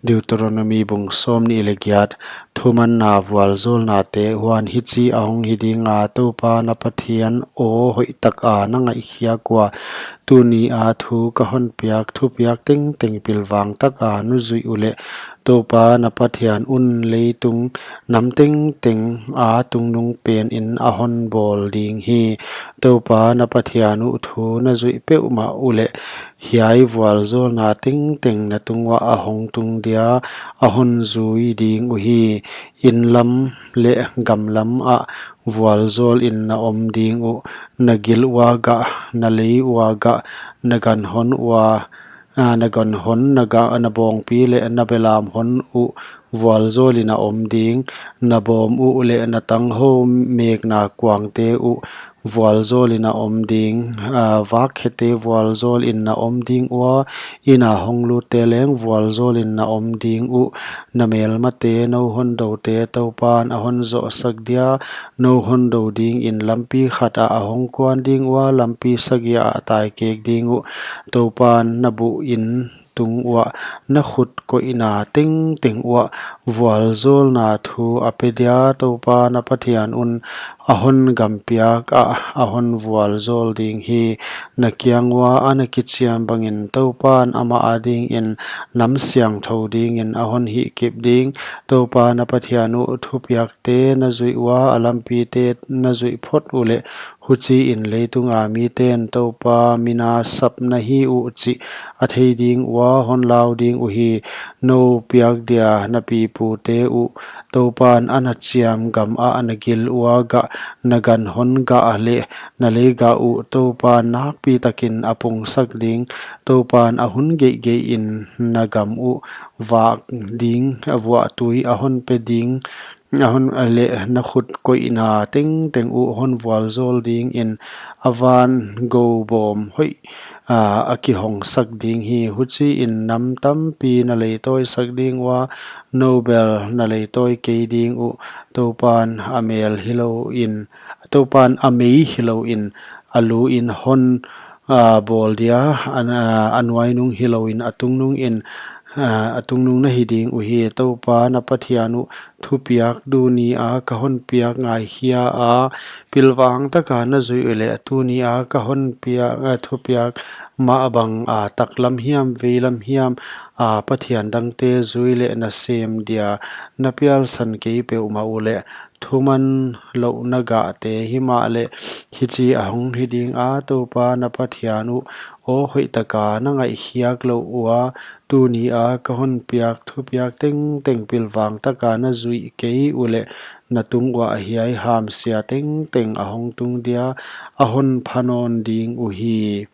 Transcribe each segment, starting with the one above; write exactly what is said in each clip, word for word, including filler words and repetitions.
Deuteronomi bung sawmnih leh giat. Thumanna vualzawlnate. Huan hichi ahong hi dinga, Toupa na Pathian aw hoihtaka na ngaihkhiak ua, tunia thu ka honpiak thupiak tengteng pilvang taka na zuih uleh, Toupa na Pathian un leitung nam tengteng a tungnungpenin a honbawl ding hi. Toupa na Pathian uh thu na zuih peuhmah uleh, hiai vualzawlna tengteng na tunguah ahong tung dia, a honzui ding uhi. Inlam leh gamlam ah vualzawlin na om ding uh, na gil ua gah, na lei ua gah, na ganhon ua, a, na ganhon, na ga-, na bawngpi leh na belam hon uh vualzawlin a om ding, na bawm uh leh na tanghou mekna kuangte uh vualzawlin a om ding, a, vakkhete vualzawlin na om ding ua, ina honglutte leng vualzawlin na om ding uh. Na melmate, nou hondoute, Toupan a honzohsak dia, nou hondou dingin lampi khat ah a hongkuan ding ua, lampi sagih ah a taikek ding uh. Toupan na buh in tung uah, na khut koihna tengteng uah vualzawlna thu a pe dia, Toupa na Pathian un a hon gampiak ah a honvualzawl ding hi. Na kiang ua ana kichiam bangin Toupan amah adingin nam siangthou dingin a honhihkip ding. Toupa na Pathian uh thupiakte na zuih ua, a lampite na zuih phot uleh, huchiin leitunga miten Toupa mina sap na hi uh chih a thei ding ua honlau ding uhi. Nou piak dia na pipute uh Toupan ana chiam gam ah na gil ua gah, na ganhon gah leh na lei gah uh Toupan nakpitakin a pungsak ding. Toupan a hun geihgeih in na gam uh vak ding, a vuahtui a honpe ding, a hon, a leh na khut koihna tengteng uh honvualzawl dingin a van gou bawm hoih, a, a kihongsak ding hi. Huchiin nam tampi na leitawisak ding ua, nou bel na leitawi kei ding uh. Toupan a mel hilouin, Toupan a mei hilouin a luin hon, a, bawl dia, a, a nuainung hilouin a tungnungin, a, a tungnung na hi ding uhi. Toupa na Pathian uh thupiak tunia ka honpiak ngaikhia a, pilvang taka na zuih uleh, tunia ka honpiak, a, thupiak mah banga taklam hiam veilam hiam, a, pathian dangte zui leh na sem dia na pialsan kei peuhmah uleh, thuman louh na gahte himahleh hichi ahong hi dinga, Toupa na Pathian uh aw hoihtaka na ngaihkhiak louh ua, tunia ka honpiak thupiak tengteng pilvang taka na zuih kei uleh, na tung uah hiai hamsia tengteng a hongtung dia, a honpha nawn ding uhi.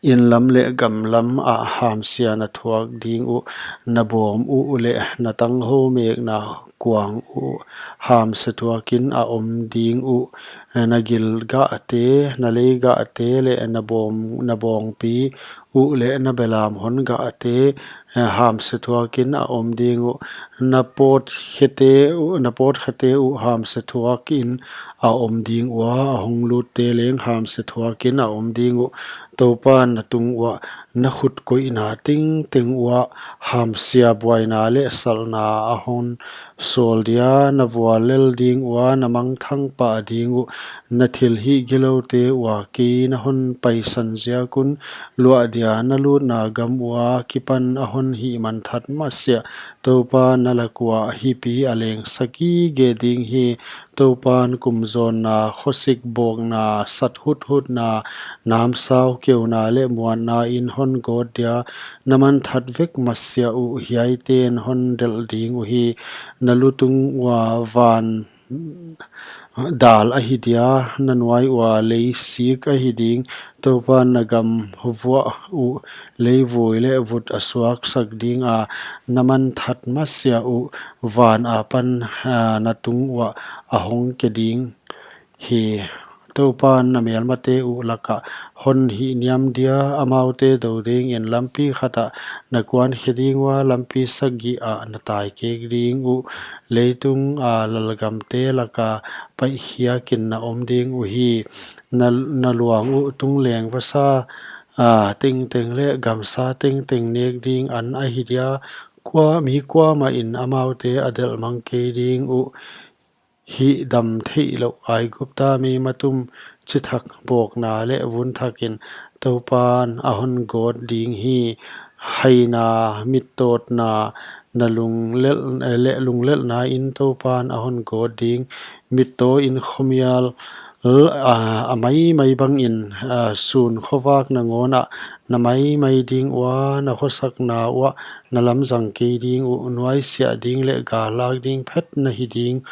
Inlam leh gamlam ah hamsia na thuak ding uh, na bawm uh leh na tanghou mekna kuang uh hamsia thuakin a om ding uh. Na gil gahte, na lei gahte leh na bawm, na bawngpi uh leh na belam hon gahte, hamsia thuakin a om ding uh. Na pawtkhete uh, na pawtkhete uh hamsia thuakin a om ding ua, a honglutte leng hamsia thuakin a om ding uh. Toupan na tung uah, na khut koihna tengteng uah hamsia buaina leh salna a honsawl dia, na vuallel ding ua, na mangthang pah ding uh. Na thilhih giloute ua kei na honpaisan ziak un, luah dia na lutna gam ua kipan a honhihmanthat masiah Toupa na lak uah hipi a leng sagige ding hi. Toupan kumzawnna, khosik bawkna, sat huthutna, namsau keuna leh muannain hon gawt dia, na manthat vek masiah uh hiaiten hondelh ding uhi. Na lutung ua van dal ahi dia, na nuai ua leisik ahi ding. Toupan na gam vuah uh leivui leh vut a suaksak dinga, na manthat masiah uh van apan, a, na tung uah a hongke ding hi. Toupan na melmate uh laka honhihniam dia, amaute dou dingin lampi khat ah na kuankhe ding ua, lampi sagih ah na taikek ding uh. Leitunga lalgamte laka paihkhiakin na om ding uhi. Na, na luang uh tungleng vasa tengteng leh gamsa tengteng nek ding an ahi dia. Kua, mi kuamah in amaute a delh mang kei ding uh. Hihdam theihlouh Aigupta mi matum, chithak bawkna leh vun thak in Toupan a hon gawt ding hi. Haina, mittawtna, na lunglel, leh lunglelhna in Toupan a hon gawt ding. Mittaw in khomial, a, a maimai bang in, a, sun khovak nangawn ah na maimai ding ua, na khosakna uah na lamzang kei ding uh. Nuaisiah ding leh gallak ding phet na hi ding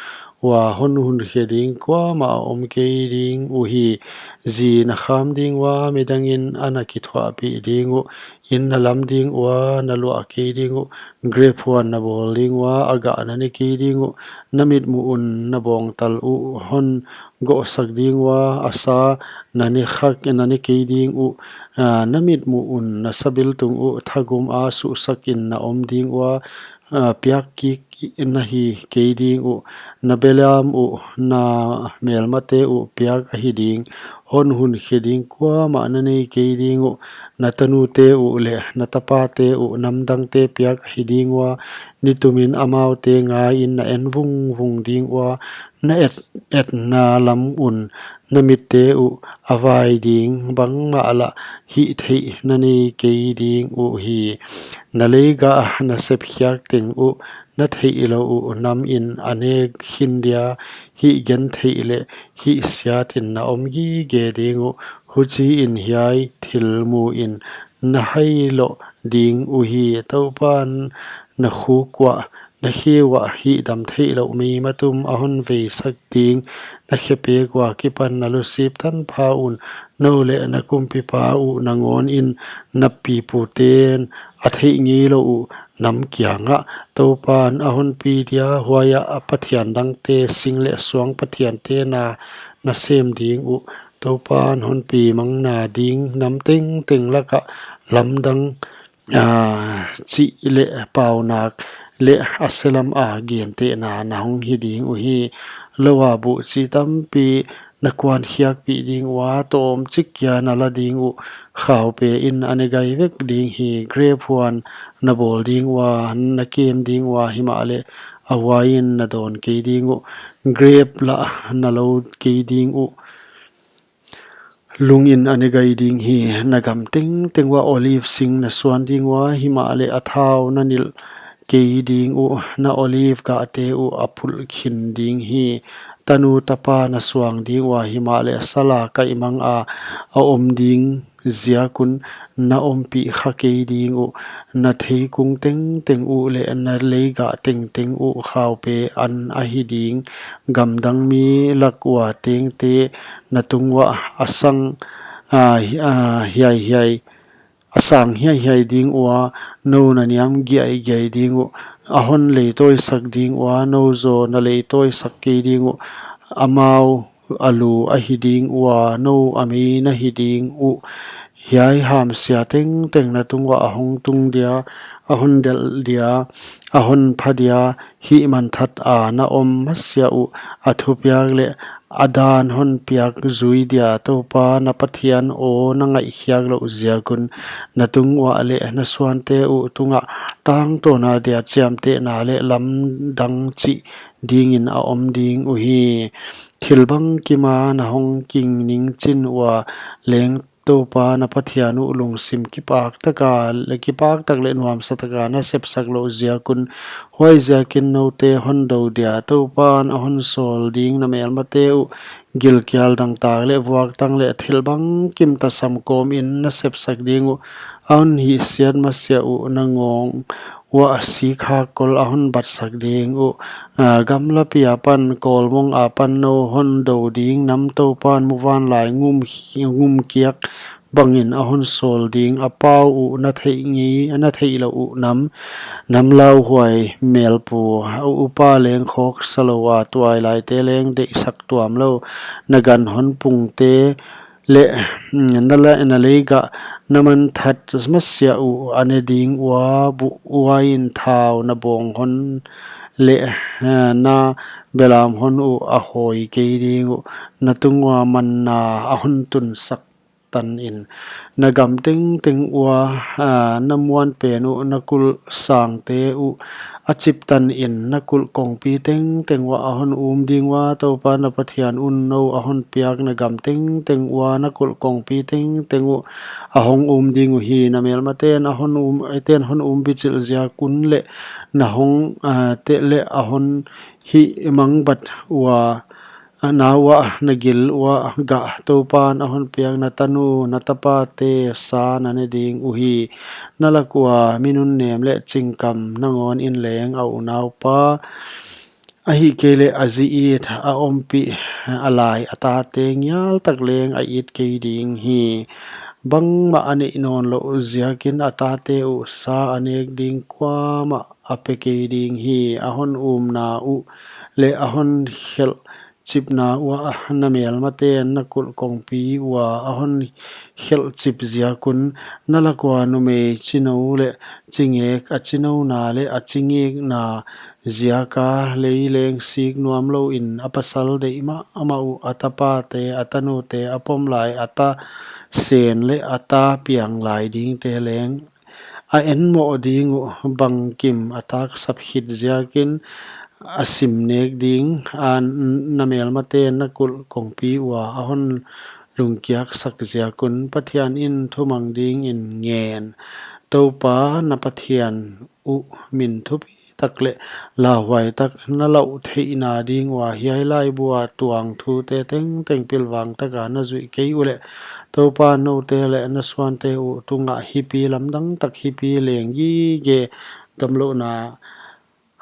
ua, hon hunkhe ding kuamah a om kei ding uhi. Zi na kham ding ua, midang in a na kithuahpih ding uh. Inn na lam ding ua, na luah kei ding uh. Grep huan na bawl ding ua, a gah na ne kei ding uh. Na mitmuh un na bawngtal uh hon gohsak ding ua, a sa na ne khak, na ne kei ding uh. A, na mitmuh un na sabiltung uh thagum a suhsak in na om ding ua, a, piak kik na hi kei ding uh. Na belam uh, na melmate uh piak ahi ding. Hon hunkhe ding kuamah na nei kei ding uh. Na tanute uh leh na tapate uh namdangte piak ahi ding ua, nitum in amaute ngai in na en vungvung ding ua, na et, etna lam un na mitte uh a vai ding, bangmah lah hihtheih na nei kei ding uhi. Na leigah na sepkhiak teng uh, na theihlouh uh nam in a nek khin dia, hihgentheih leh hihsiat in na om gige ding uh. Huchiin hiai thil mu in na haih loh ding uhi. Toupan na khuk uah, na khe uah hihdam theihlouh mi matum a hon veisak ding. Na khepek ua kipan na lusip tanpha un, nou leh na kumpipa uh nangawn in na piputen a theih ngeilouh uh nam kiangah Toupan a hon pi dia, huai ah a pathian dangte, sing leh suang pathiante na na sem ding uh. Toupan hon pi mangna ding nam tengteng lakah lamdang, a, chih leh paunak leh a selam a gentehna na hong hi ding uhi. Lou a buh chi tampi na kuankhiakpih ding ua, tawmchik kia na la ding uh. Khaupe in a ne gai vek ding hi. Grep huan na bawl ding ua, na kem ding ua, himahleh a uain na dawn kei ding uh. Grep lah na lo kei ding uh. Lung in a ne gai ding hi. Na gam tengteng uah olive sing na suan ding ua, himahleh a thau na nilh kei ding uh. Na olive gahte uh a phulh khin ding hi. Tanu tapa na suang ding ua, himahleh sal a kaihmang a a om ding ziak un na ompih kha kei ding uh. Na theikung tengteng uh leh na leigah tengteng uh khaupe an ahi ding. Gamdang mi lak ua tengte na tung uah a sang, a, hi-, a, hiaihiai, a sang hiaihiai ding ua, nou na niam giaigiai ding uh. A hon leitawisak ding ua, nou zaw na leitawisak kei ding uh. Amau a lu ahi ding ua, nou a mei na hi ding uh. Hiai hamsia tengteng na tung uah a hong tung dia, a hon delh dia, a hon pha dia, hihmanthat a na om masiah uh. A thupiak leh a dan hon piak zui dia, Toupa na Pathian aw na ngaihkhiak louh ziak un. Na tung uah leh na suante uh tungah tangtawn a dia chiamtehna leh lamdang chih ding in a om ding uhi. Thil bangkim a na hong kingning chin ua leng Toupa na Pathian uh lungsim kipak tak a, leh kipak tak leh nuamsa tak a na sepsak louh ziak un. Huaiziakin noute hon dou dia, Toupan a hon sawl ding na melmate uh gilkial dangtak leh vuaktang leh thil bangkim tasam kawm in na sepsak ding uh. A hon hihsiat masiah uh na ngawng uah sikhakkol a hon batsak ding uh. A, gamlapi apan, kawlmong apan nou hon dou ding nam Toupan muvanlai ngum, ngumkiak bangin a hon sawl ding. A pau uh na theih ngei, na theihlouh uh nam, nam lauhuai melpu, upa leng khawksa lou a, tuailaite leng deihsak tuamlou, na gan hon pungte leh, mm, na la-, na leigah na manthat masiah uh a ne ding ua, buh uain thau na bawng hon leh, eh, na belam hon uh a hawi kei ding uh. Na tung ua manna a hon tunsak tanin, na gam tengteng ua, a, na muanpen uh na kulh sangte uh a chip tanin, na kulh kongpi tengteng uah a hon um ding ua, Toupa na Pathian un nou a hon piak na gam tengteng ua na kulh kongpi tengteng uh a hong um ding uhi. Na melmaten a hon um, ten hon um bichilh ziak un leh na hong, a, teh leh a hon hihmangbat ua, a, na uah na gil uah gah Toupan a hon piak na tanu na tapate sa na ne ding uhi. Na lak ua mi nunnem leh chingkam nangawn in leng a unaupa, ahihkeileh a zi it a ompih a lai a tate ngial tak leng a it kei ding hi. Bangmah a neih nawn louh ziakin a tate uh sa a nek ding kuamah a pe kei ding hi. A hon umna uh leh a hon khelh chipna uah na melmaten na kulh kongpi ua a hon khelh chip ziak un, na lak ua numei chinou leh chingek, a chinouna leh a chingekna ziaka lei leng sik nuam louin a pasal deih mahmah uh, a tapate, a tanute, a pom lai a ta sen leh a ta piang lai dingte leng a enmoh ding uh, bangkim a taksap khit ziakin a sim nek ding, a, na melmaten na kulh kongpi ua a hon lungkiaksak ziak un. Pathian in thumang dingin ngen, Toupa na Pathian uh min thupi tak leh lauhuai tak na lauh theihna ding ua hiai laibu a tuang thute tengteng pilvang taka na zuih kei uleh, Toupa noute leh na suante uh tungah hipi lamdang tak, hipi leng gige, damlouhna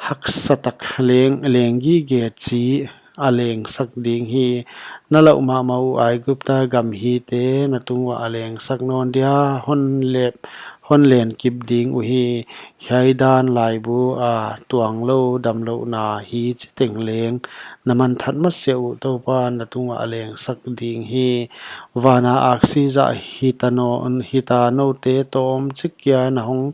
haksa tak leng, leng gige chi a lengsak ding hi. Na lauh mahmah uh Aigupta gam hite na tung uah a lengsak nawn dia, hon lep, hon len kip ding uhi. Hiai dan laibu a tuang lou damlouhna hi chiteng leng na manthat masiah uh Toupa na tung uah a lengsak ding hi. Vana aksi zah hita no, hita noute tawmchik kia na hong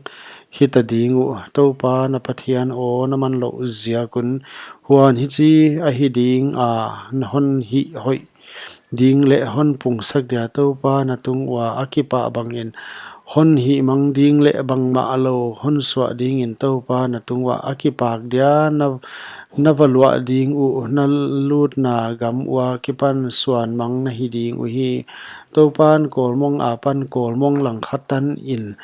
hita ding uh, Toupa na Pathian aw na man louh ziak un. Huan hichi ahi ding a, na hon hih hoih ding leh hon pungsak dia Toupa na tung ua a kipak bangin hon hihmang ding leh bangmah lou hon suah dingin Toupa na tung uah a kipak dia, na, na va luah ding uh, na lutna gam ua kipan suanmang na hi ding uhi. Toupan kawlmong apan kawlmong langkhat tanin,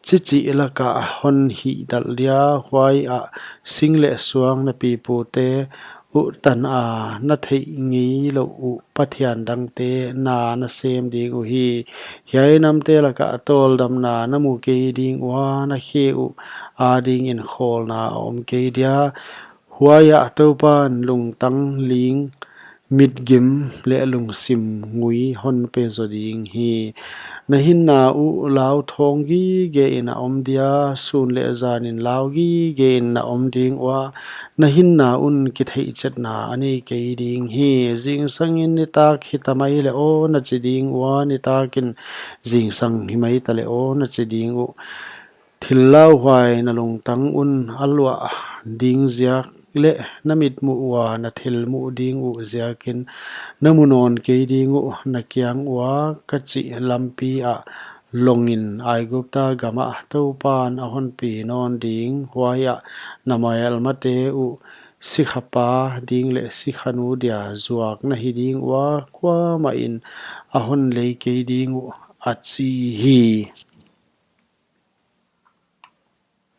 chichih laka hon hihdalh dia, huaiah sing leh suang na pipute uh tana na theih ngeilouh uh pathian dangte na na sem ding uhi. Hiai namte laka tawldamna na mu kei ding ua, na khe uh adingin khawlna a om kei dia. Huaiah Toupan lungtang ling, mitgim leh lungsim ngui hon pe zaw ding hi. Na hinna uh lauthawng gigein a om dia, sun leh zanin lau gigein na om ding ua, na hinna un kitheihchetna a nei kei ding hi. Zingsangin nitak hita mai leh aw na chi ding ua, nitakin zingsang hi mai ta leh aw na chi ding uh. Thil lauhuai na lungtang un a luah ding ziak leh na mitmuh ua na thil muh ding uh ziakin na mu nawn kei ding uh. Na kiang ua ka chih lampi ah longin Aigupta gamah Toupan a hon pi nawn ding, huaiah na melmate uh sikhapa ding leh sikhanu dia zuak na hi ding ua, kuamahin a hon lei kei ding uh, a chi hi.